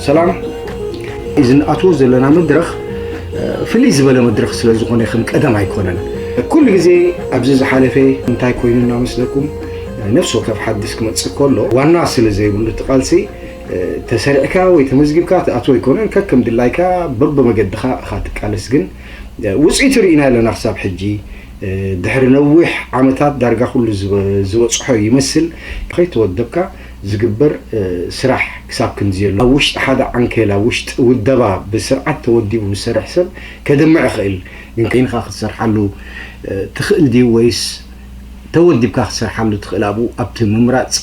ሰላም። እዚ ንኣትዎ ዘለና መድረኽ ፍልይ ዝበለ መድረኽ ስለ ዝኾነ ከም ቀደም ኣይኮነን። ኩሉ ግዜ ኣብዚ ዝሓለፈ እንታይ ኮይኑ እናመስለኩም ነፍሲ ወከፍ ሓድሽ ክመጽእ ከሎ ዋና ስለ ዘይብሉ እቲ ቃልሲ ተሰሪዕካ ወይ ተመዝጊብካ ትኣትዎ ኣይኮነን። ከከም ድላይካ በብመገድኻ ኢኻ ትቃለስ። ግን ውፅኢቱ ርኢና ኣለና ክሳብ ሕጂ። ድሕሪ ነዊሕ ዓመታት ዳርጋ ኩሉ ዝበፅሖ ይመስል። ከይተወደብካ ዝግበር ስራሕ ክሳብ ክንድዚ ኣሎ። ኣብ ውሽጢ ሓደ ዓንኬል፣ ኣብ ውሽጢ ውደባ ብስርዓት ተወዲቡ ዝሰርሕ ሰብ ከድምዕ ይኽእል። ግን ከይንኻ ክትሰርሓሉ ትኽእል ድዩ ወይስ ተወዲብካ ክትሰርሓሉ ትኽእል ኣብኡ ኣብቲ ምምራፅ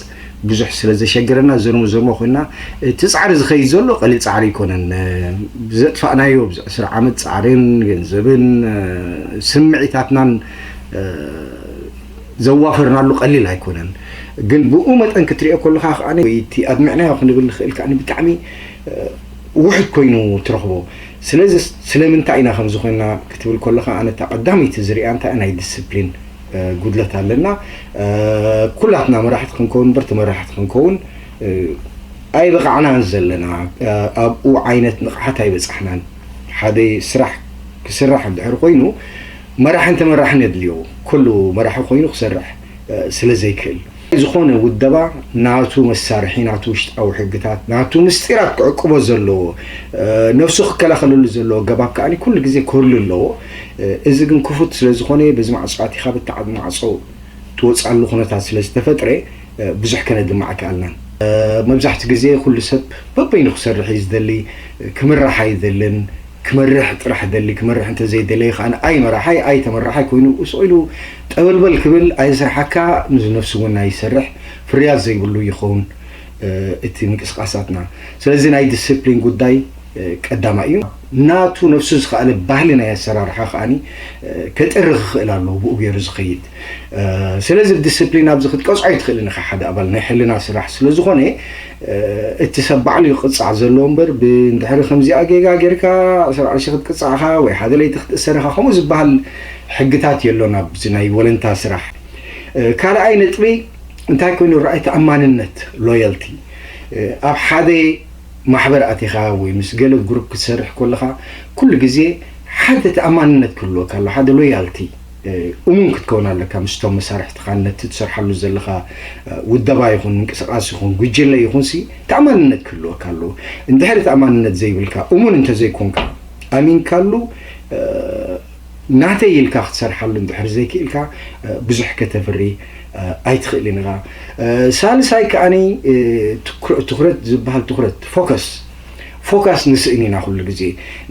ብዙሕ ስለ ዘሸገረና ዘርሞ ዘርሞ ኮይና እቲ ፃዕሪ ዝኸይድ ዘሎ ቀሊል ፃዕሪ ኣይኮነን። ዘጥፋእናዮ ኣብዚ ዕስራ ዓመት ፃዕርን ገንዘብን ስምዒታትናን ዘዋፈርናሉ ቀሊል ኣይኮነን። ግን ብኡ መጠን ክትሪኦ ከለካ ከዓ ወይ እቲ ኣድሚዕናዮ ክንብል ንኽእል ከዓ ብጣዕሚ ውሕድ ኮይኑ ትረኽቦ። ስለዚ ስለምንታይ ኢና ከምዚ ኮይና ክትብል ከለካ ኣነ እታ ቀዳመይቲ ዝሪኣ እንታይ ናይ ዲስፕሊን ጉድለት ኣለና። ኩላትና መራሕቲ ክንከውን እምበር ተመራሕቲ ክንከውን ኣይበቃዕናን ዘለና። ኣብኡ ዓይነት ንቕሓት ኣይበፃሕናን። ሓደ ስራሕ ክስራሕ እንድሕር ኮይኑ መራሕን ተመራሕን የድልዮ። ኩሉ መራሒ ኮይኑ ክሰርሕ ስለ ዘይክእል ዝኾነ ውደባ ናቱ መሳርሒ፣ ናቱ ውሽጣዊ ሕግታት፣ ናቱ ምስጢራት ክዕቅቦ ዘለዎ፣ ነብሱ ክከላኸለሉ ዘለዎ ገባብ ከዓ ኩሉ ግዜ ክህሉ ኣለዎ። እዚ ግን ክፉት ስለ ዝኾነ በዚ ማዕጾ ኣቲኻ ብተዓቢ ማዕጾ ትወፅኣሉ ኩነታት ስለ ዝተፈጥረ ብዙሕ ከነድምዕ ኣይከኣልናን። መብዛሕትኡ ግዜ ኩሉ ሰብ በበይኑ ክሰርሕ እዩ ዝደሊ፣ ክምራሕ ኣይደልን። ክመርሕ ጥራሕ ደሊ፣ ክመርሕ እንተዘይደለየ ከዓ ኣይ መራሓይ ኣይ ተመራሓይ ኮይኑ ስቕ ኢሉ ጠበልበል ክብል ኣይስርሓካ፣ ምስ ነፍሱ እውን ኣይሰርሕ፣ ፍርያት ዘይብሉ ይኸውን እቲ ምንቅስቃሳትና። ስለዚ ናይ ዲስፕሊን ጉዳይ ቀዳማይ እዩ። ናቱ ነፍሱ ዝኸኣለ ባህሊ ናይ ኣሰራርሓ ከዓኒ ከጥሪ ክኽእል ኣለዎ፣ ብኡ ገይሩ ዝኸይድ። ስለዚ ብዲስፕሊን ኣብዚ ክትቀፅዖ ኣይትኽእልን ኢኻ። ሓደ ኣባል ናይ ሕልና ስራሕ ስለ ዝኾነ እቲ ሰብ ባዕሉ ይቕፃዕ ዘለዎ እምበር ብእንድሕሪ ከምዚኣ ጌጋ ጌርካ ዕስራ ቅርሺ ክትቅፃዕኻ ወይ ሓደ ለይቲ ክትእሰር ኢኻ ከምኡ ዝበሃል ሕግታት የሎን ኣብዚ ናይ ወለንታ ስራሕ። ካልኣይ ነጥቢ እንታይ ኮይኑ ረኣይ ተኣማንነት፣ ሎያልቲ። ኣብ ሓደ ማሕበር ኣቲኻ ወይ ምስ ገለ ግሩፕ ክትሰርሕ ከለኻ ኩሉ ግዜ ሓደ ተኣማንነት ክህልወካ ኣሎ፣ ሓደ ሎያልቲ። እሙን ክትከውን ኣለካ ምስቶም መሳርሕትኻን ነቲ ትሰርሓሉ ዘለኻ ውደባ ይኹን ምንቅስቃስ ይኹን ጉጅለ ይኹን ሲ ተኣማንነት ክህልወካ ኣለዎ። እንድሕሪ ተኣማንነት ዘይብልካ እሙን እንተዘይኮንካ ኣሚንካሉ ናተይ ኢልካ ክትሰርሓሉ እንድሕር ዘይክእልካ ብዙሕ ከተፍሪ ኣይትኽእልን ኢኻ። ሳልሳይ ከዓኒ ትኩረ- ትኩረት ዝበሃል ትኩረት ፎከስ ፎካስ ንስእን ኢና ኩሉ ግዜ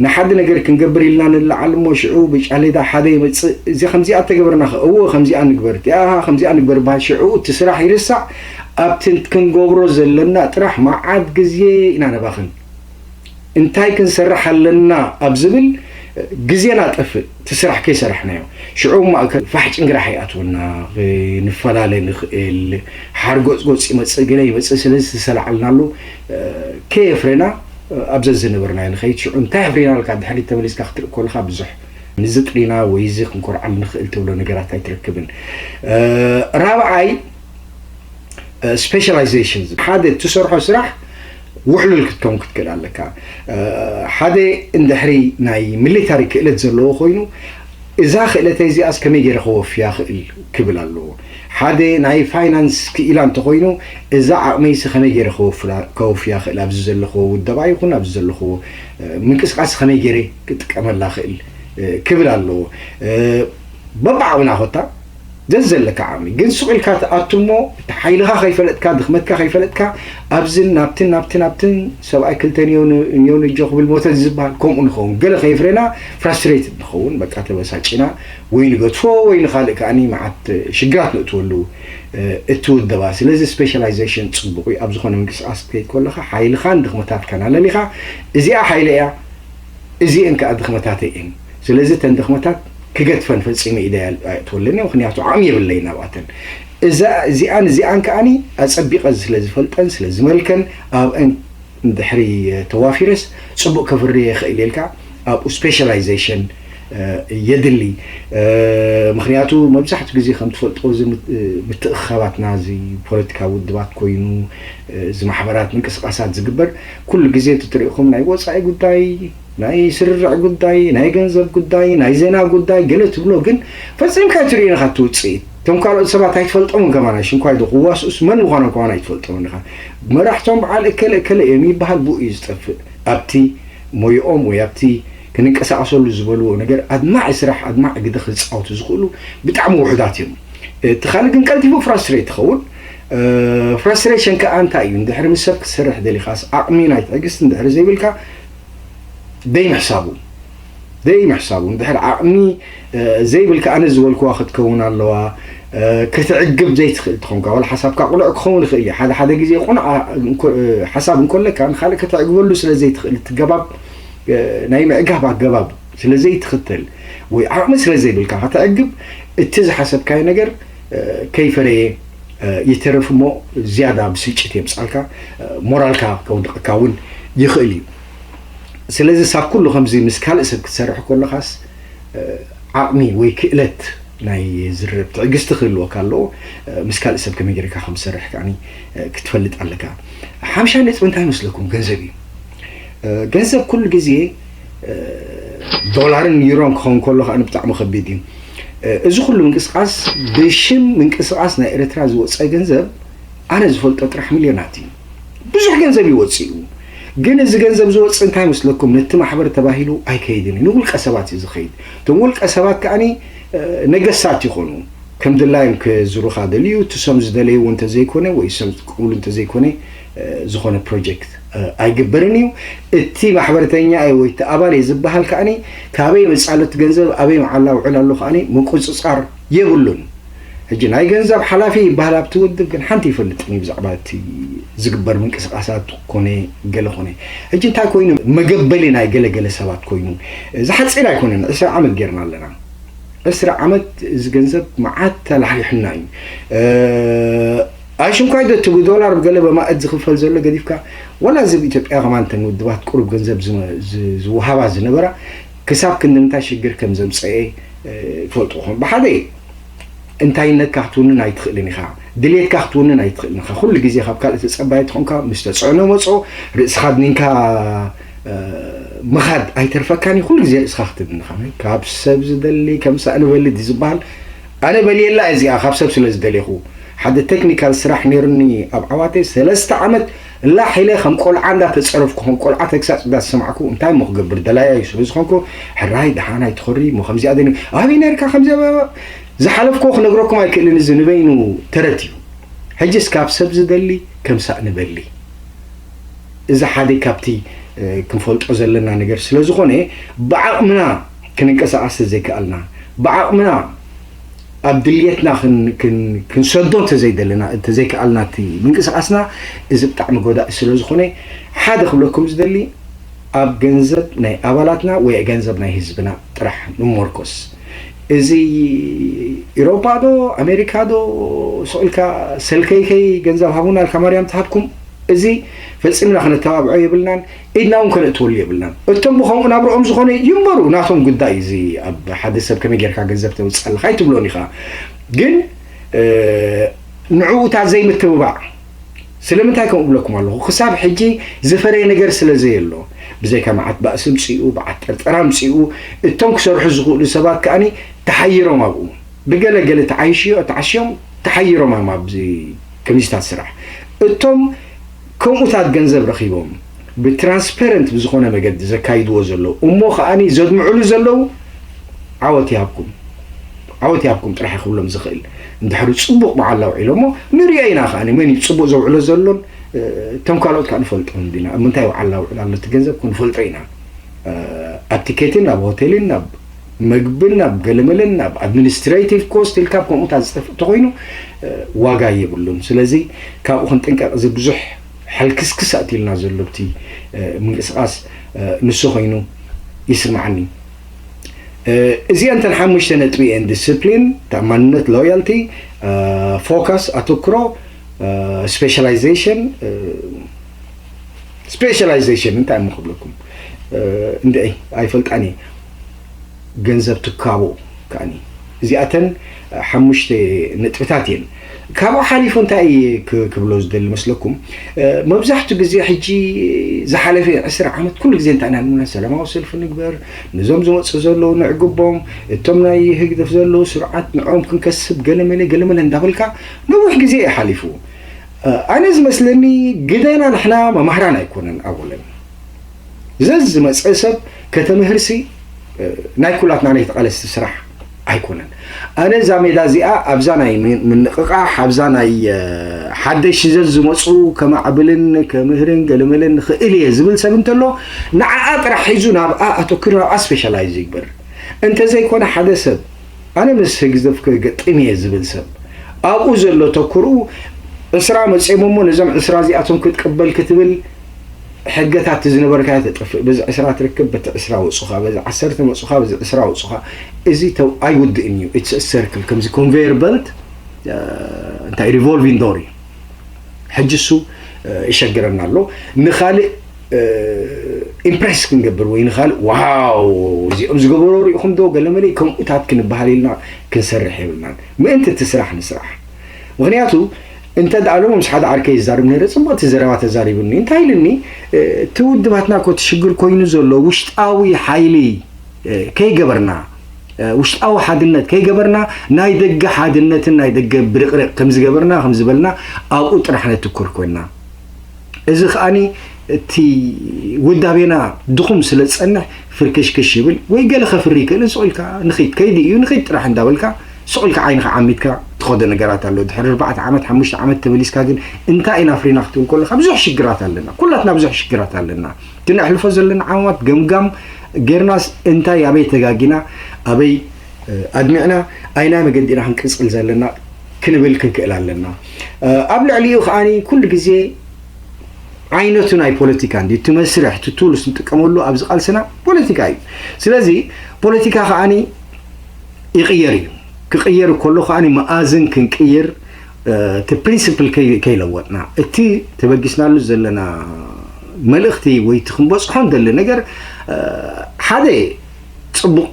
ንሓደ ነገር ክንገብር ኢልና ንለዓል እሞ ሽዑ ብጫሌዳ ሓደ ይመፅእ እዚ ከምዚኣ ተገበርና እወ ከምዚኣ ንግበር እቲኣ ከምዚኣ ንግበር በሃል ሽዑ እቲ ስራሕ ይርሳዕ ኣብቲ ክንገብሮ ዘለና ጥራሕ መዓት ግዜ ኢና ነባኽን እንታይ ክንሰርሕ ኣለና ኣብ ዝብል ግዜና ጠፍእ እቲ ስራሕ ከይሰራሕናዮ ሽዑ ማእከል ፋሕ ጭንግራሕ ይኣትወና ክንፈላለ ንኽእል ሓርጎፅጎፅ ይመፅእ ገለ ይመፅእ ስለዚ ዝተሰላዓልናሉ ከየፍረና ኣብ ዘዝነበርናዮ ንኸይድ ሽዑ እንታይ ኣፍሪናልካ ድሕሪት ተመሊስካ ክትርኢ ከለኻ ብዙሕ ንዚ ጥሪና ወይ እዚ ክንኮርዓሉ ንኽእል ትብሎ ነገራት ኣይትረክብን ራብዓይ specialization ሓደ እትሰርሖ ስራሕ ውሕሉል ክትከውን ክትክእል ኣለካ ሓደ እንድሕሪ ናይ ሚሊታሪ ክእለት ዘለዎ ኮይኑ እዛ ክእለተይ እዚኣስ ከመይ ገይረ ከወፍያ ክእል ክብል ኣለዎ ሓደ ናይ ፋይናንስ ክኢላ እንተኮይኑ እዛ ዓቕመይሲ ከመይ ገይረ ከወፍያ ክእል ኣብዚ ዘለኹዎ ውደባ ይኹን ኣብዚ ዘለኹዎ ምንቅስቃስ ከመይ ገይረ ክጥቀመላ ክእል ክብል ኣለዎ በብዓቕምና ኮታ ዘዝዘለካ ዓቕሚ ግን ሱቕ ኢልካ ትኣቱ እሞ እቲ ሓይልኻ ከይፈለጥካ ድኽመትካ ከይፈለጥካ ኣብዝን ናብትን ናብትን ናብትን ሰብኣይ ክልተ ኒዮንጆ ክብል ሞተ ዝበሃል ከምኡ ንኸውን ገለ ከይፍረና ፍራስትሬትድ ንኸውን በቃ ተበሳጭና ወይ ንገድፎ ወይ ንኻልእ ከኣ መዓት ሽግራት ንእትወሉ እቲ ውደባ ስለዚ ስፔሻላይዜሽን ፅቡቕ እዩ ኣብ ዝኾነ ምንቅስቃስ ክትከይድ ከለኻ ሓይልኻን ድኽመታትካን ኣለሊኻ እዚኣ ሓይለ እያ እዚኤን ከዓ ድኽመታተይ እየን ስለዚ እተን ድኽመታት ክገድፈን ፈፂመ ኢደ ኣየእትወለን እየ ምክንያቱ ዓቕሚ የብለይን ኣብኣተን እዛ እዚኣን እዚኣን ከዓኒ ኣፀቢቐ ስለ ዝፈልጠን ስለ ዝመልከን ኣብአን እንድሕሪ ተዋፊረስ ፅቡቅ ከፍርየ ይኽእል ኢልካ ኣብኡ ስፔሻላይዜሽን የድሊ። ምክንያቱ መብዛሕትኡ ግዜ ከም ትፈልጦ እዚ ምትእኽኻባትና፣ እዚ ፖለቲካዊ ውድባት ኮይኑ፣ እዚ ማሕበራት ምንቅስቃሳት ዝግበር ኩሉ ግዜ እንትትሪኢኹም ናይ ወፃኢ ጉዳይ፣ ናይ ስርርዕ ጉዳይ፣ ናይ ገንዘብ ጉዳይ፣ ናይ ዜና ጉዳይ ገለ ትብሎ፣ ግን ፈፂምካ ኣይትርእዮን ኢኻ እቲ ውፅኢት። እቶም ካልኦት ሰባት ኣይትፈልጦምን ከማን፣ ሽንኳይ ዶ ክዋስኡስ መን ምዃኖም ከማን ኣይትፈልጦምን ኢኻ። መራሕቶም በዓል እከለ እከለ እዮም ይበሃል፣ ብኡ እዩ ዝጠፍእ። ኣብቲ ሞይኦም ወይ ኣብቲ ክንንቀሳቐሰሉ ዝበልዎ ነገር ኣድማዒ ስራሕ፣ ኣድማዒ ግደ ክፃወቱ ዝኽእሉ ብጣዕሚ ውሑዳት እዮም። እቲ ካልእ ግን ቀልጢፉ ፍራስትሬት ትኸውን። ፍራስትሬሽን ከዓ እንታይ እዩ? እንድሕሪ ምስ ሰብ ክትሰርሕ ደሊኻስ ዓቕሚ ናይ ትዕግስቲ እንድሕሪ ዘይብልካ ደይ ምሕሳቡ ደይ ምሕሳቡ እንድሕር ዓቕሚ ዘይብልካ ኣነ ዝበልክዋ ክትከውን ኣለዋ። ክትዕግብ ዘይትኽእል ትኾንካ ዋላ ሓሳብካ ቅኑዕ ክኸውን ይኽእል እዩ። ሓደ ሓደ ግዜ ቁኑዕ ሓሳብ እንኮለካ ንካልእ ከተዕግበሉ ስለ ዘይትኽእል እቲ ገባብ ናይ ምዕጋብ ኣገባብ ስለ ዘይትኽተል ወይ ዓቕሚ ስለ ዘይብልካ ከተዕግብ እቲ ዝሓሰብካዮ ነገር ከይፈረየ ይተርፍ እሞ ዝያዳ ብስጭት የምፃልካ፣ ሞራልካ ከውድቐካ እውን ይኽእል እዩ። ስለዚ ሳብ ኩሉ ከምዚ ምስ ካልእ ሰብ ክትሰርሕ ከለኻስ ዓቕሚ ወይ ክእለት ናይ ዝርርብ ትዕግስቲ ክህልወካ ኣለዎ። ምስ ካልእ ሰብ ከመይ ጌርካ ከም ዝሰርሕ ከዓኒ ክትፈልጥ ኣለካ። ሓምሻይ ነጥቢ እንታይ ይመስለኩም? ገንዘብ እዩ። ገንዘብ ኩሉ ግዜ ዶላርን ዩሮን ክኸውን ከሎ ከዓ ብጣዕሚ ከቢድ እዩ። እዚ ኩሉ ምንቅስቃስ ብሽም ምንቅስቃስ ናይ ኤርትራ ዝወፀ ገንዘብ ኣነ ዝፈልጦ ጥራሕ ሚልዮናት እዩ። ብዙሕ ገንዘብ ይወፅእ እዩ። ግን እዚ ገንዘብ ዝወፅእ እንታይ መስለኩም? ነቲ ማሕበር ተባሂሉ ኣይከይድን እዩ። ንውልቀ ሰባት እዩ ዝኸይድ። እቶም ውልቀ ሰባት ከዓኒ ነገስታት ይኾኑ። ከም ድላዮም ክዝሩኻ ደልዩ፣ እቲ ሰም ዝደለይዎ እንተዘይኮነ ወይ ሰም ዝጥቀምሉ እንተዘይኮነ ዝኾነ ፕሮጀክት ኣይግበርን እዩ። እቲ ማሕበረተኛ እየ ወይ እቲ ኣባል እየ ዝበሃል ከዓኒ ካበይ መፃለቲ ገንዘብ ኣበይ መዓላ ውዕል ኣሎ ከዓኒ ምቁፅፃር የብሉን። ሕጂ ናይ ገንዘብ ሓላፊ ይበሃል ኣብቲ ውድብ፣ ግን ሓንቲ ይፈልጥን እዩ ብዛዕባ እቲ ዝግበር ምንቅስቃሳት ኮነ ገለ ኮነ። ሕጂ እንታይ ኮይኑ መገበሊ ናይ ገለገለ ሰባት ኮይኑ፣ እዚ ሓፂር ኣይኮነን፣ ዕስራ ዓመት ጌርና ኣለና። ዕስራ ዓመት እዚ ገንዘብ መዓት ተላሕሊሑና እዩ። ኣሽንኳይ ዶ እቲ ብዶላር ብገለ በማእት ዝኽፈል ዘሎ ገዲፍካ፣ ወላ እዚ ኣብ ኢትዮጵያ ከማን እተን ውድባት ቁሩብ ገንዘብ ዝወሃባ ዝነበራ ክሳብ ክንዲ ምንታይ ሽግር ከም ዘምፀኤ ይፈልጡ ኾን። ብሓደ እንታይነትካ ክትውንን ኣይትኽእልን ኢኻ፣ ድሌትካ ክትውንን ኣይትኽእልን ኢኻ። ኩሉ ግዜ ካብ ካልእ ተፀባይ ተኾንካ ምስ ተፅዕኖ መፅኦ ርእስኻ ድኒንካ ምኻድ ኣይተርፈካን እዩ። ኩሉ ግዜ ርእስኻ ክትድንኻ ካብ ሰብ ዝደሊ ከም ሳእኒ በሊ ድዩ ዝበሃል? ኣነ በልየላ እዚኣ ካብ ሰብ ስለ ዝደሌኹ። ሓደ ቴክኒካል ስራሕ ነይሩኒ ኣብ ዓዋተይ ሰለስተ ዓመት ላሕ ኢለ ከም ቆልዓ እንዳተፀረፍኩ ከም ቆልዓ ተግሳፅ እንዳተሰማዕኩ እንታይ እሞ ክገብር ደላያ እዩ ስለ ዝኾንኩ ሕራይ ደሓን ኣይትኾሪ እሞ ከምዚኣ ደኒ ኣበይ ነርካ ከምዚ ዝሓለፍኩ ክነግረኩም ኣይክእልን። እዚ ንበይኑ ተረት እዩ። ሕጂስ ካብ ሰብ ዝደሊ ከም ሳእኒ በሊ። እዚ ሓደ ካብቲ ክንፈልጦ ዘለና ነገር ስለ ዝኾነ ብዓቕምና ክንንቀሳቐስ ተዘይከኣልና ብዓቕምና ኣብ ድልየትና ክንሰዶ እንተዘይደለና እንተዘይከኣልና እቲ ምንቅስቃስና እዚ ብጣዕሚ ጎዳኢ ስለ ዝኾነ ሓደ ክብለኩም ዝደሊ ኣብ ገንዘብ ናይ ኣባላትና ወይ ገንዘብ ናይ ህዝብና ጥራሕ ንመርኮስ። እዚ ኢሮፓ ዶ ኣሜሪካ ዶ ስቕ ኢልካ ሰልከይከይ ገንዘብ ሃቡና ኢልካ ማርያም ትሃብኩም። እዚ ፈጺምና ክነተባብዖ የብልናን፣ ኢድና እውን ከነእትወሉ የብልናን። እቶም ብኸምኡ ናብርኦም ዝኾነ ይንበሩ፣ ናቶም ጉዳይ። እዚ ኣብ ሓደ ሰብ ከመይ ጌርካ ገንዘብ ተውፅእ ኣለኻ ኣይትብሎን ኢኻ። ግን ንዕኡታት ዘይምትብባዕ ስለምንታይ ከምኡ እብለኩም ኣለኹ? ክሳብ ሕጂ ዝፈረየ ነገር ስለ ዘየሎ፣ ብዘይካ መዓት ባእሲ ምፅኡ፣ መዓት ጠርጠራ ምፅኡ፣ እቶም ክሰርሑ ዝኽእሉ ሰባት ከኣኒ ተሓይሮም ኣብኡ ብገለ ገለ ተዓይሽዮ ተዓሽዮም ተሓይሮም እዮም ኣብዚ ከምዚታት ስራሕ። እቶም ከምኡታት ገንዘብ ረኺቦም ብትራንስፐረንት ብዝኾነ መገዲ ዘካይድዎ ዘለዉ እሞ ከኣኒ ዘድምዕሉ ዘለዉ ዓወት ይሃብኩም። ዓወት ይሃብኩም ጥራሕ ክብሎም ዝኽእል። እንድሕሪ ጽቡቕ መዓላ ውዒሎሞ ንሪኦ ኢና ከኣ መን እዩ ጽቡቕ ዘውዕሎ ዘሎን እቶም ካልኦት ከኣ ንፈልጦም ኢና። ኣብ ምንታይ መዓላ ውዕል ኣሎ እቲ ገንዘብ ክንፈልጦ ኢና። ኣብ ቲኬትን ኣብ ሆቴልን ኣብ መግብን ኣብ ገለመለን ኣብ ኣድሚኒስትሬቲቭ ኮስት ኢልካ ኣብ ከምኡታት ዝጠፍእ እንተኾይኑ ዋጋ የብሉን። ስለዚ ካብኡ ክንጥንቀቕ። እዚ ብዙሕ ሕልክስክስ ኣእትዩልና ዘሎ እቲ ምንቅስቃስ ንሱ ኮይኑ ይስምዓኒ። እዚአን እተን ሓሙሽተ ነጥቢ እየን፣ ዲስፕሊን፣ ተኣማንነት፣ ሎያልቲ፣ ፎከስ፣ ኣተኩሮ፣ ስፔሻላይዜሽን። ስፔሻላይዜሽን እንታይ እሞ ክብለኩም እንድዒ ኣይፈልጣን እየ። ገንዘብ ትካቦ ከኣኒ። እዚኣተን ሓሙሽተ ነጥብታት እየን። ካብኡ ሓሊፉ እንታይ ክብሎ ዝደሊ መስለኩም? መብዛሕትኡ ግዜ ሕጂ ዝሓለፈ ዕስራ ዓመት ኩሉ ግዜ እንታይ ኢና ንብላ? ሰላማዊ ሰልፊ ንግበር፣ ነዞም ዝመፁ ዘለዉ ንዕግቦም፣ እቶም ናይ ህግደፍ ዘለዉ ስርዓት ንዕኦም ክንከስብ ገለመለ ገለመለ እንዳበልካ ነዊሕ ግዜ እዩ ሓሊፉ። ኣነ ዝመስለኒ ግደና ንሕና መማህራን ኣይኮነን ኣወለን። ዘዝመፀ ሰብ ከተምህርሲ ናይ ኩላትና ናይ ተቓለስቲ ስራሕ ኣይኮነን። ኣነ እዛ ሜዳ እዚኣ ኣብዛ ናይ ምንቕቓሕ ኣብዛ ናይ ሓደሽ ዘዝመፁ ከማዕብልን ከምህርን ገለመለን ንኽእል እየ ዝብል ሰብ እንተሎ ንዓኣ ጥራሕ ሒዙ ናብኣ ኣተኪሩ ናብኣ ስፔሻላይዝ ይግበር። እንተዘይኮነ ሓደ ሰብ ኣነ ምስ ህግደፍ ክገጥም እየ ዝብል ሰብ ኣብኡ ዘሎ ተክርኡ ዕስራ መፅኦም እሞ ነዞም ዕስራ እዚኣቶም ክትቅበል ክትብል ሕገታት ዝነበርካ ተጥፍእ። በዚ ዕስራ ትርክብ በቲ ዕስራ ወፁኻ፣ በዚ ዓሰርተ መፁኻ በዚ ዕስራ ወፁኻ። እዚ ተው ኣይውድእን እዩ። ኢትስ ሰርክል ከምዚ ኮንቨየር በልት እንታይ ሪቮልቪንግ ዶር እዩ። ሕጂ እሱ ይሸግረና ኣሎ። ንኻልእ ኢምፕሬስ ክንገብር ወይ ንኻልእ ዋው እዚኦም ዝገበሮ ሪኢኹም ዶ ገለመለ ከምኡታት ክንበሃል ኢልና ክንሰርሕ የብልናን። ምእንቲ እቲ ስራሕ ንስራሕ። ምክንያቱ እንተ ደኣ ሎም ምስ ሓደ ዓርከይ ይዛርብ ነይረ፣ ጽቡቕቲ ዘረባ ተዛሪቡኒ። እንታይ ኢልኒ? እቲ ውድባትና እኮ እቲ ሽግር ኮይኑ ዘሎ ውሽጣዊ ሓይሊ ከይገበርና፣ ውሽጣዊ ሓድነት ከይገበርና፣ ናይ ደገ ሓድነትን ናይ ደገ ብርቕርቕ ከም ዝገበርና ከም ዝበልና ኣብኡ ጥራሕ ነትኩር ኮይና። እዚ ከኣኒ እቲ ውዳቤና ድኹም ስለ ዝጸንሕ ፍርክሽክሽ ይብል ወይ ገለ ከፍሪ ይክእል። ስቕ ኢልካ ንኺድ ከይዲ እዩ ንኺድ ጥራሕ እንዳበልካ ስቕ ኢልካ ዓይንኻ ዓሚትካ ትኸዶ ነገራት ኣሎ። ድሕሪ ኣርባዕተ ዓመት ሓሙሽተ ዓመት ተመሊስካ ግን እንታይ ኢና ፍሪና ክትብል ከለካ ብዙሕ ሽግራት ኣለና። ኩላትና ብዙሕ ሽግራት ኣለና። ክነሕልፎ ዘለና ዓማማት ገምጋም ጌርናስ እንታይ ኣበይ ተጋጊና ኣበይ ኣድሚዕና ኣይናይ መገዲ ኢና ክንቅጽል ዘለና ክንብል ክንክእል ኣለና። ኣብ ልዕሊኡ ከዓኒ ኩሉ ግዜ ዓይነቱ ናይ ፖለቲካ እንዲ እቲ መስርሕ እቲ ቱልስ ንጥቀመሉ ኣብዚ ቃልስና ፖለቲካ እዩ። ስለዚ ፖለቲካ ከዓኒ ይቕየር እዩ። ክቕየር ከሎ ከዓኒ መኣዝን ክንቅይር እቲ ፕሪንስፕል ከይለወጥና እቲ ተበጊስናሉ ዘለና መልእኽቲ ወይ እቲ ክንበፅሖ እንደሊ ነገር ሓደ ፅቡቕ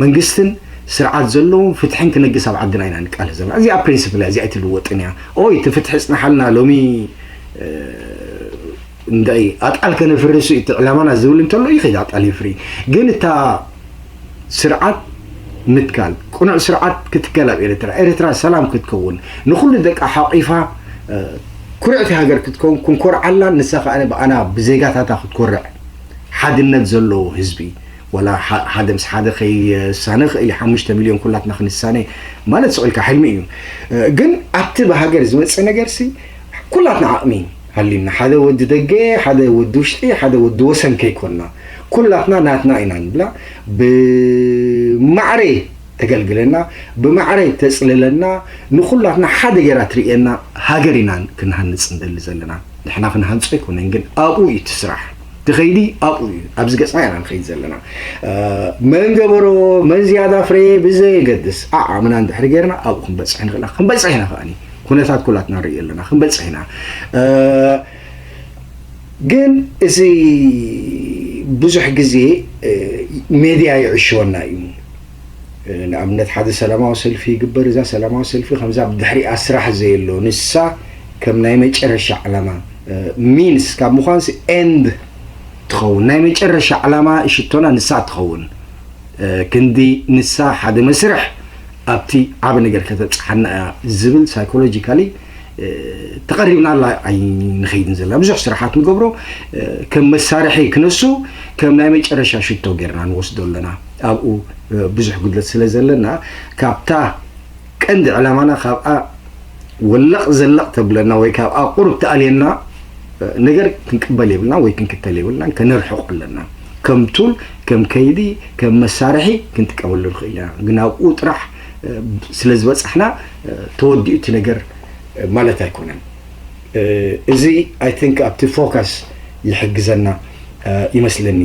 መንግስትን ስርዓት ዘለዎም ፍትሕን ክነግስ ኣብ ዓድና ኢና ንቃለስ ዘለና። እዚኣ ፕሪንስፕል እያ፣ እዚኣ ኣይትልወጥን እያ። ኦይ እቲ ፍትሒ ፅናሓልና ሎሚ እንታይ ኣጣል ከነፍርስ እቲ ዕላማና ዝብል እንተሎ ይኸይድ ኣጣል ይፍሪ። ግን እታ ስርዓት ምትካል ቅኑዕ ስርዓት ክትከል ኣብ ኤርትራ ኤርትራ ሰላም ክትከውን ንኩሉ ደቃ ሓቂፋ ኩርዕቲ ሃገር ክትከውን ክንኮርዓላ ንሳ ከኣ ብኣና ብዜጋታታ ክትኮርዕ ሓድነት ዘለዎ ህዝቢ ወላ ሓደ ምስ ሓደ ከይሳነ ክእል ሓሙሽተ ሚልዮን ኩላትና ክንሳነ ማለት ስቕ ኢልካ ሕልሚ እዩ። ግን ኣብቲ ብሃገር ዝመፅእ ነገርሲ ኩላትና ዓቕሚ ሃልዩና ሓደ ወዲ ደገ ሓደ ወዲ ውሽጢ ሓደ ወዲ ወሰን ከይኮንና ኩላትና ናትና ኢና ንብላ ብማዕረ ተገልግለና ብማዕረ ተፅልለና ንኩላትና ሓደ ገይራ ትርእየና ሃገር ኢና ክንሃንፅ ንደሊ ዘለና። ንሕና ክንሃንፆ ኣይኮነን ግን ኣብኡ እዩ እቲ ስራሕ ትኸይዲ ኣብኡ እዩ ኣብዚ ገፅና ኢና ንኸይድ ዘለና። መን ገበሮ መን ዝያዳ ፍረ ብዘየገድስ ዓዓምና እንድሕሪ ገይርና ኣብኡ ክንበፅሕ ንኽእላ ክንበፅሕ ኢና ከኣኒ ኩነታት ኩላትና ንርኢ ኣለና ክንበፅሕ ኢና። ግን እዚ ብዙሕ ግዜ ሜድያ ይዕሽወና እዩ። ንኣብነት ሓደ ሰላማዊ ሰልፊ ይግበር እዛ ሰላማዊ ሰልፊ ከምዛ ብድሕሪኣ ስራሕ ዘየሎ ንሳ ከም ናይ መጨረሻ ዕላማ ሚንስ ካብ ምዃንስ ኤንድ ትኸውን ናይ መጨረሻ ዕላማ ሽቶና ንሳ ትኸውን። ክንዲ ንሳ ሓደ መስርሕ ኣብቲ ዓብ ነገር ከተብፅሓና እያ ዝብል ሳይኮሎጂካሊ ተቐሪብናላ ኣይንኸይድን ዘለና ብዙሕ ስራሓት ንገብሮ ከም መሳርሒ ክነሱ ከም ናይ መጨረሻ ሽቶ ጌርና ንወስዶ ኣለና። ኣብኡ ብዙሕ ጉድለት ስለ ዘለና ካብታ ቀንዲ ዕላማና ካብኣ ወለቕ ዘለቕ ተብለና ወይ ካብኣ ቁሩብ ትኣልየና ነገር ክንቅበል የብልና ወይ ክንክተል የብልና ከነርሕቆ ኣለና። ከም ቱል ከም ከይዲ ከም መሳርሒ ክንጥቀመሉ ንኽእል ኢና። ግን ኣብኡ ጥራሕ ስለ ዝበፃሕና ተወዲኡ እቲ ነገር ማለት ኣይኮነን። እዚ ኣይ ቲንክ ኣብቲ ፎካስ ይሕግዘና ይመስለኒ።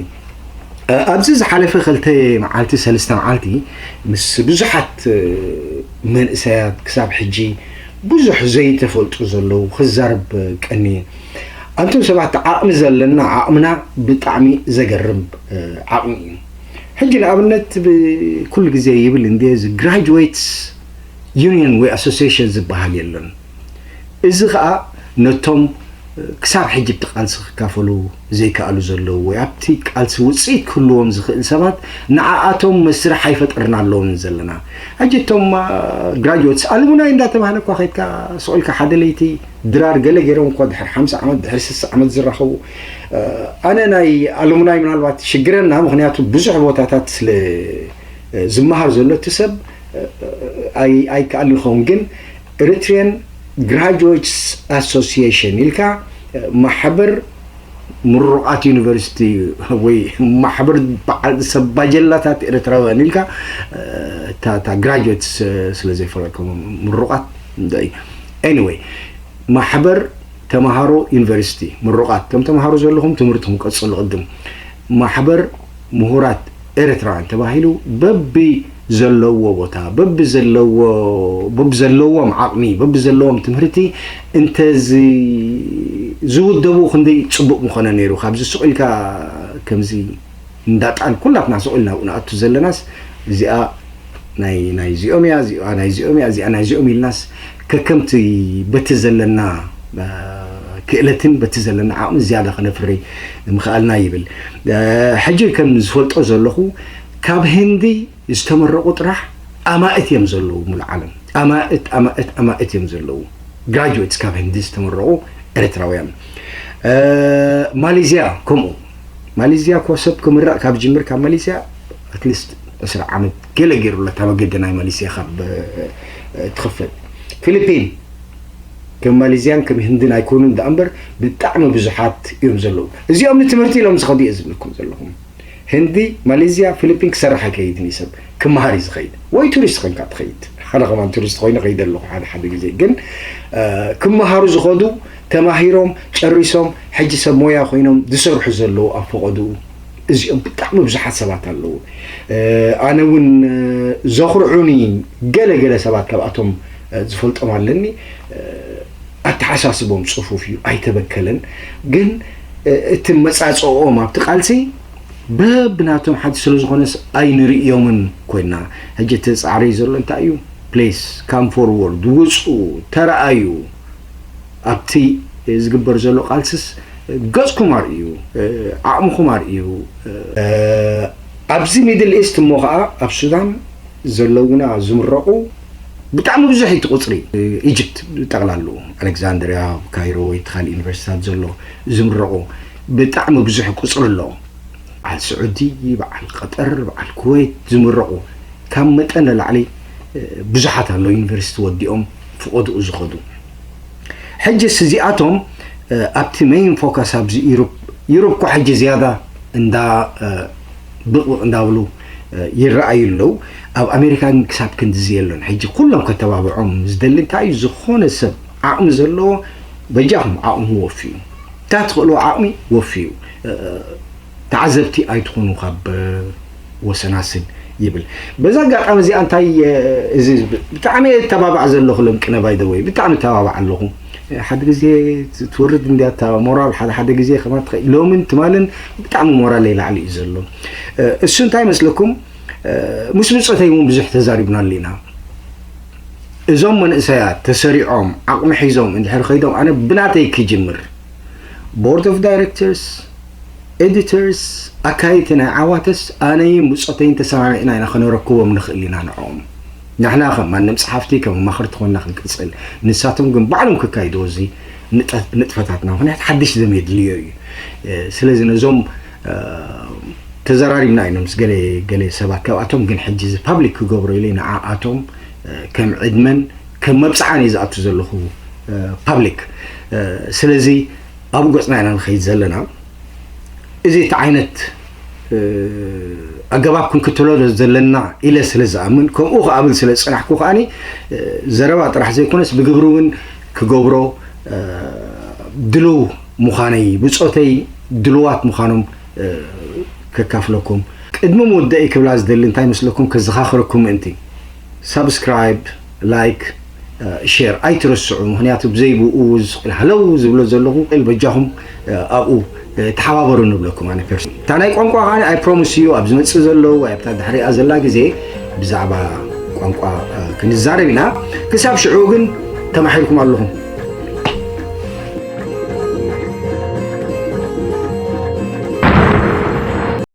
ኣብዚ ዝሓለፈ ክልተ መዓልቲ ሰለስተ መዓልቲ ምስ ብዙሓት መንእሰያት ክሳብ ሕጂ ብዙሕ ዘይተፈልጡ ዘለዉ ክዛረብ ቀንየ። ኣንቱም ሰባት ዓቕሚ ዘለና ዓቕምና ብጣዕሚ ዘገርም ዓቕሚ እዩ። ሕጂ ንኣብነት ኩሉ ግዜ ይብል እንደ እዚ ግራጅዌትስ ዩኒየን ወይ ኣሶሲሽን ዝበሃል የለን። እዚ ከዓ ነቶም ክሳብ ሕጂ እቲ ቃልሲ ክካፈሉ ዘይከኣሉ ዘለዉ ወይ ኣብቲ ቃልሲ ውፅኢት ክህልዎም ዝኽእል ሰባት ንዓኣቶም መስርሕ ኣይፈጠርናሎምን ዘለና። ሕጂ እቶም ግራጅዌትስ ኣሉሙናይ እንዳተባህለ እኳ ከይድካ ስቕ ኢልካ ሓደ ለይቲ ድራር ገለ ገይሮም እኳ ድሕሪ ሓምሳ ዓመት ድሕሪ ስሳ ዓመት ዝራኸቡ ኣነ ናይ ኣሉሙናይ ምናልባት ሽግረና ምክንያቱ ብዙሕ ቦታታት ስለ ዝመሃር ዘሎ እቲ ሰብ ኣይከኣልን ይኸውን ግን Eritrean Graduates Association ኢልካ ማሕበር ምሩቓት ዩኒቨርሲቲ ወይ ማሕበር በዓል ሰብ ባጀላታት ኤርትራውያን ኢልካ እታ ግራጁዌት ስለ ዘይፈለጥኩም ምሩቓት እንታይ anyway ማሕበር ተማሃሮ ዩኒቨርሲቲ ምሩቓት እቶም ተማሃሮ ዘለኹም ትምህርትኩም ቀጽሉ ቅድም ማሕበር ምሁራት ኤርትራውያን ተባሂሉ በቢ ዘለዎ ቦታ በቢ ዘለዎ በቢ ዘለዎም ዓቕሚ በቢ ዘለዎም ትምህርቲ እንተ ዝውደቡ ክንደይ ጽቡቕ ምኾነ ነይሩ ካብዚ ስቕ ኢልካ ከምዚ እንዳጣል ኩላትና ስቕ ኢልና ንኣቱ ዘለናስ እዚኣ ናይ ናይዚኦም እያ እዚኣ ናይዚኦም እያ እዚኣ ናይዚኦም ኢልናስ ከከምቲ በቲ ዘለና ክእለትን በቲ ዘለና ዓቕሚ ዝያዳ ከነፍሪ ምኽኣልና ይብል ሕጂ ከም ዝፈልጦ ዘለኹ ካብ ህንዲ ዝተመረቑ ጥራሕ ኣማእት እዮም ዘለዉ ሙሉ ዓለም ኣማእት ኣማእት ኣማእት እዮም ዘለዉ ግራጁዌትስ ካብ ህንዲ ዝተመረቑ ኤርትራውያን ማሌዝያ ከምኡ ማሌዝያ እኮ ሰብ ክምረቕ ካብ ጅምር ካብ ማሌዝያ ኣትሊስት ዕስራ ዓመት ገለ ገይሩ ኣሎ እታ መገዲ ናይ ማሌዝያ ካብ ትኽፈል ፊሊፒን ከም ማሌዝያን ከም ህንድን ኣይኮኑን ደኣ እምበር ብጣዕሚ ብዙሓት እዮም ዘለዉ እዚኦም ንትምህርቲ ኢሎም ዝኸዱ እየ ዝብልኩም ዘለኹም ህንዲ ማሌዝያ ፊሊፒን ክሰርሕ ኣይከይድን እዩ ሰብ ክመሃር እዩ ዝኸይድ ወይ ቱሪስት ኮይንካ ትኸይድ ኣነ ከማን ቱሪስት ኮይነ ከይደ ኣለኹ ሓደ ሓደ ግዜ ግን ክመሃሩ ዝኸዱ ተማሂሮም ጨሪሶም ሕጂ ሰብ ሞያ ኮይኖም ዝሰርሑ ዘለዉ ኣብ ፈቐድኡ እዚኦም ብጣዕሚ ብዙሓት ሰባት ኣለዉ ኣነ እውን ዘኹርዑኒ ገለ ገለ ሰባት ካብኣቶም ዝፈልጦም ኣለኒ ኣተሓሳስቦም ፅፉፍ እዩ ኣይተበከለን ግን እቲ መፃፅኦም ኣብቲ ቃልሲ በብናቶም ሓዲ ስለዝኾነስ ኣይንርእዮምን ኮይና ሕጂ እቲ ፃዕሪ ዘሎ እንታይ እዩ ፕሊስ ካም ፎርወርድ ውፁ ተረኣዩ ኣብቲ ዝግበር ዘሎ ቃልስስ ገፅኩም ኣርእዩ ዓቕምኹም ኣርእዩ ኣብዚ ሚድል ኢስት እሞ ከዓ ኣብ ሱዳን ዘለውና ዝምረቑ ብጣዕሚ ብዙሕ እቲ ቁፅሪ ኢጅፕት ጠቕላሉ ኣሌክዛንድሪያ ካይሮ ወይ ካልእ ዩኒቨርሲታት ዘሎ ዝምረቑ ብጣዕሚ ብዙሕ ቁፅሪ ኣሎ በዓል ስዑዲ በዓል ቀጠር በዓል ኩወይት ዝምረቑ ካብ መጠን ንላዕሊ ብዙሓት ኣሎ ዩኒቨርሲቲ ወዲኦም ፍቐድኡ ዝኸዱ ሕጅስ እዚኣቶም ኣብቲ መይን ፎካስ ኣብዚ ዩሮፕ ዩሮፕ እኳ ሕጂ ዝያዳ እንዳ ብቕብቕ እንዳብሉ ይረኣዩ ኣለዉ ኣብ ኣሜሪካ ግን ክሳብ ክንድዚ የሎን ሕጂ ኩሎም ከተባብዖም ዝደሊ እንታይ እዩ ዝኾነ ሰብ ዓቕሚ ዘለዎ በጃኹም ዓቕሙ ወፍዩ እታ ትኽእልዎ ዓቕሚ ወፍዩ ተዓዘብቲ ኣይትኹኑ ካብ ወሰናስን ይብል በዛ ኣጋጣሚ እዚኣ እንታይ እዚ ብጣዕሚ ተባባዕ ዘለኹ ለምቅነ ባይደወይ ብጣዕሚ ተባባዕ ኣለኹ ሓደ ግዜ ትወርድ እንዲያ እታ ሞራል ሓደ ሓደ ግዜ ከማ ትኸ- ሎምን ትማልን ብጣዕሚ ሞራለይ ላዕሊ እዩ ዘሎ እሱ እንታይ ይመስለኩም ምስ ብፆተይ እውን ብዙሕ ተዛሪብናሉ ኢና እዞም መንእሰያት ተሰሪዖም ዓቕሚ ሒዞም እንድሕር ከይዶም ኣነ ብናተይ ክጅምር board of directors editors ኣካየድቲ ናይ ዓዋተስ ኣነይን ብፆተይን ተሰማሚዕና ኢና ከነረክቦም ንኽእል ኢና ንዕኦም ንሕና ከም ማንም ፀሓፍቲ ከም መማኽርቲ ኮይና ክንቅፅል ንሳቶም ግን ባዕሎም ከካይድዎ እዚ ንጥፈታትና ምክንያት ሓድሽ ዘም የድልዮ እዩ ስለዚ ነዞም ተዘራሪብና ኢና ምስ ገለ ገለ ሰባት ካብኣቶም ግን ሕጂ እዚ ፓብሊክ ክገብሮ ኢለ ንዓኣቶም ከም ዕድመን ከም መብፅዓን እየ ዝኣቱ ዘለኹ ፓብሊክ ስለዚ ኣብኡ ገፅና ኢና ንኸይድ ዘለና እዚ እቲ ዓይነት ኣገባብ ክንክተሎ ዘለና ኢለ ስለ ዝኣምን ከምኡ ክኣብል ስለ ዝፅናሕኩ ከዓኒ ዘረባ ጥራሕ ዘይኮነስ ብግብሪ እውን ክገብሮ ድልው ምዃነይ ብፆተይ ድልዋት ምዃኖም ከካፍለኩም ቅድሚ ምውዳእ ክብላ ዝደሊ እንታይ መስለኩም ከዘኻኽረኩም ምእንቲ ሳብስክራይብ ላይክ ሼር ኣይትረስዑ ምክንያቱ ብዘይ ብኡ ዝስቅል ሃለው ዝብሎ ዘለኹ ል በጃኹም ኣብኡ ተሓባበሩ ንብለኩም ኣነ ፐርሶን። እታ ናይ ቋንቋ ከኣ I promise you ኣብ ዝመጽእ ዘሎ ወይ ኣብታ ድሕሪኣ ዘላ ግዜ ብዛዕባ ቋንቋ ክንዛረብ ኢና። ክሳብ ሽዑ ግን ተማሒርኩም ኣለኹም።